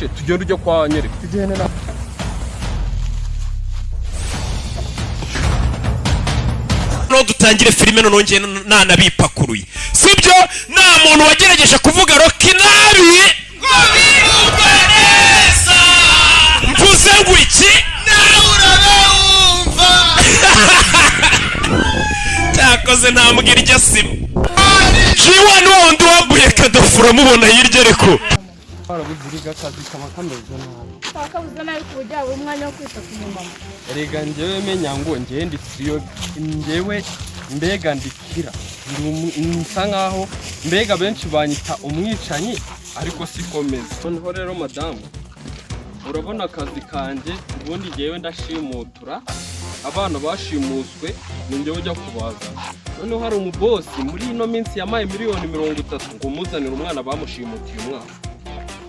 She, tugende ujya kwa nyereka. Tugende na. Noneho dutangire filime. Noneho njye nanabipakuruye, sibyo? Nta muntu wagerageje kuvuga Rocky nabi ngo bivugwe neza. Mvuze ngo iki? Nawe urabe wumva cyakoze ntambwira iryo sibo. G1 wa wundi wambuye Kadafi, uramubona hirya ariko. Warabuze, akazi kaba kameze nabi. Kaba kabuze nabi ku buryo wabura umwanya wo kwita ku mumama. Erega njyewe menya ngo njyewe ndi siriyo, njyewe mbega ndikira. Nsa nkaho mbega benshi banyita umwicanyi, ariko sikomeza. Noneho rero madamu, urabona akazi kanjye ubundi njyewe ndashimutura abana bashimuswe, ni njyewe ujya kubazana. Noneho hari umubosi muri ino minsi yamaye miliyoni 30 ngo muzanire umwana bamushimutiye umwana.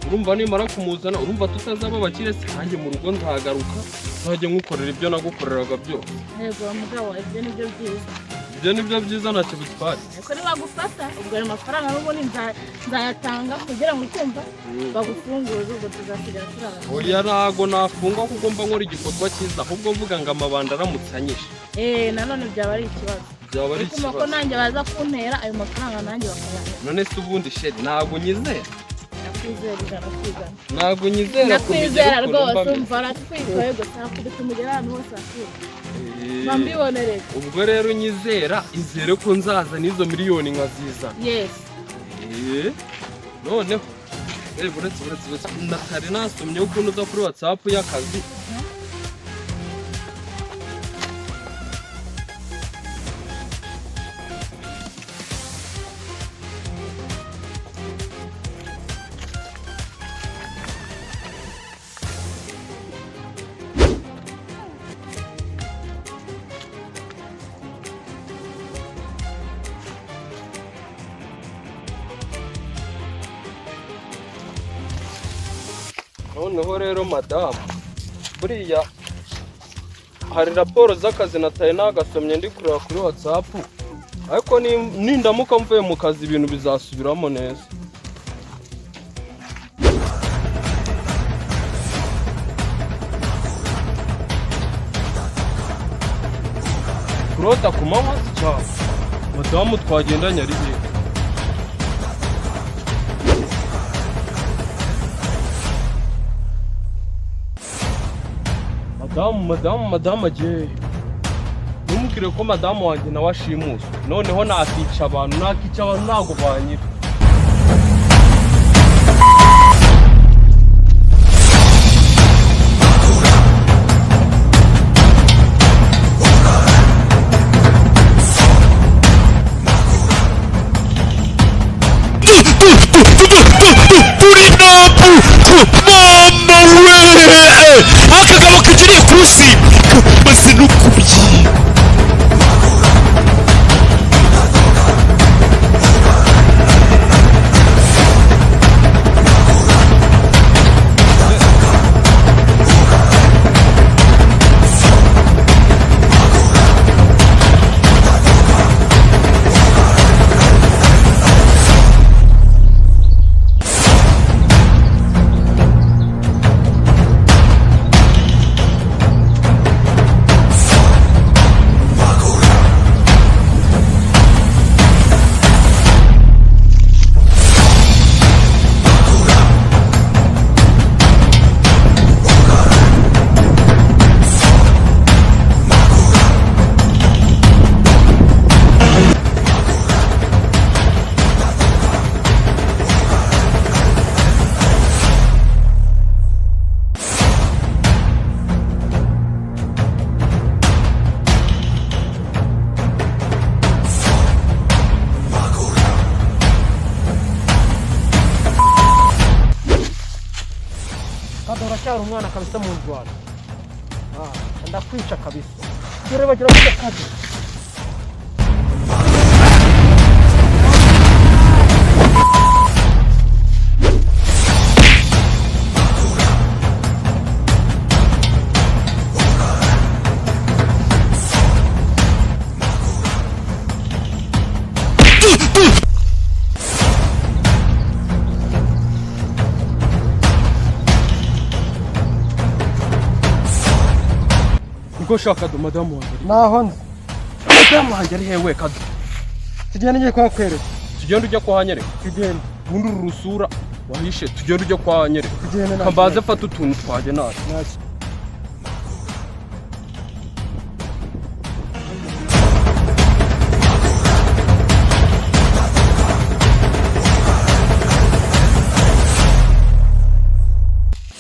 Urumva nimara kumuzana, urumva tutazaba abakire se? Nanjye mu rugo nzagaruka, nzajya nkukorera ibyo nagukoreraga byose. Yego mugabo, ibyo ni byo byiza. Ibyo ni byo byiza, ntacyo bitwaye. Ariko nibagufata, ubwo ayo mafaranga n'ubundi nzayatanga kugira ngo ukumva bagufunguze, ubwo tuzasigara turi abakire. Oya, ntago nafungwa kuko mba nkora igikorwa cyiza. Ahubwo mvuga ngo amabanda aramutse anyishe. Eee, nanone byaba ari ikibazo. Byaba ari Ariko ko ikibazo. nanjye baza kuntera ayo mafaranga, nanjye bakayaha. None se ubundi chérie, ntabwo unyizera? Ndakwizera 100%. Ntabwo unyizera? Ndakwizera Kumenya ukuntu mba rwose. meze. Umva, aratwikaye gusa, arakubita umugera ahantu hose akwiye. Eh, Mbibonereye. Ubwo rero unyizera, izere ko nzaza n'izo miliyoni nkazizana. Yes. Eh, noneho uretse natari nasomye ukuntu uza kuri WhatsApp y'akazi. Noneho rero madamu, buriya hari raporo z'akazi nataye nagasomye ndi kureba kuri WhatsApp, ariko nindamuka mvuye mu kazi ibintu bizasubiramo neza. Kurota ku manywa si cyane. Madamu twagendanye ari hehe? Madamu, madamu, madamu agiye he? Ntumubwire ko madamu wanjye nawe ashimuswe. Noneho nakica abantu, nakica abantu, ntabwo banyira. Turi nabu mama we, akagabo kagiriye kusi kamaze no kubyimba. Kado, uracyari umwana kabisa mu Rwanda. Ah, ndakwica kabisa. Dore bagira gutya, Kado. Niko shaka Kado, madamu wanjye ari. Naho nzi. Madamu wanjye ari hewe, Kado? Tugende, ngiye kuhakwereka. Tugende ujya kuhanyereka. Tugende. Ubundi uru rusura wahishe, tugende ujya kuhanyereka. Tugende nta. Kambaze mfate utuntu twanjye nacu. Ntacyo.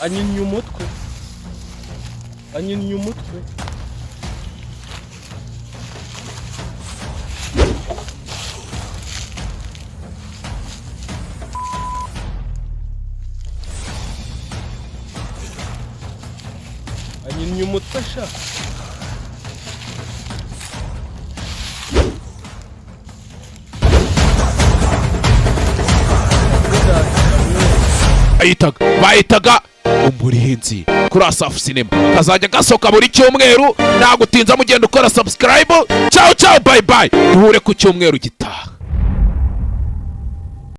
Anyinya umutwe, anyinya umutwe. Anyinya umutwe sha. Bayitaga Umurinzi kuri Asafu Cinema, kazajya gasohoka buri cyumweru. Nagutinza, mugenda ukora subscribe. Ciao ciao, bye bye, duhure ku cyumweru gitaha.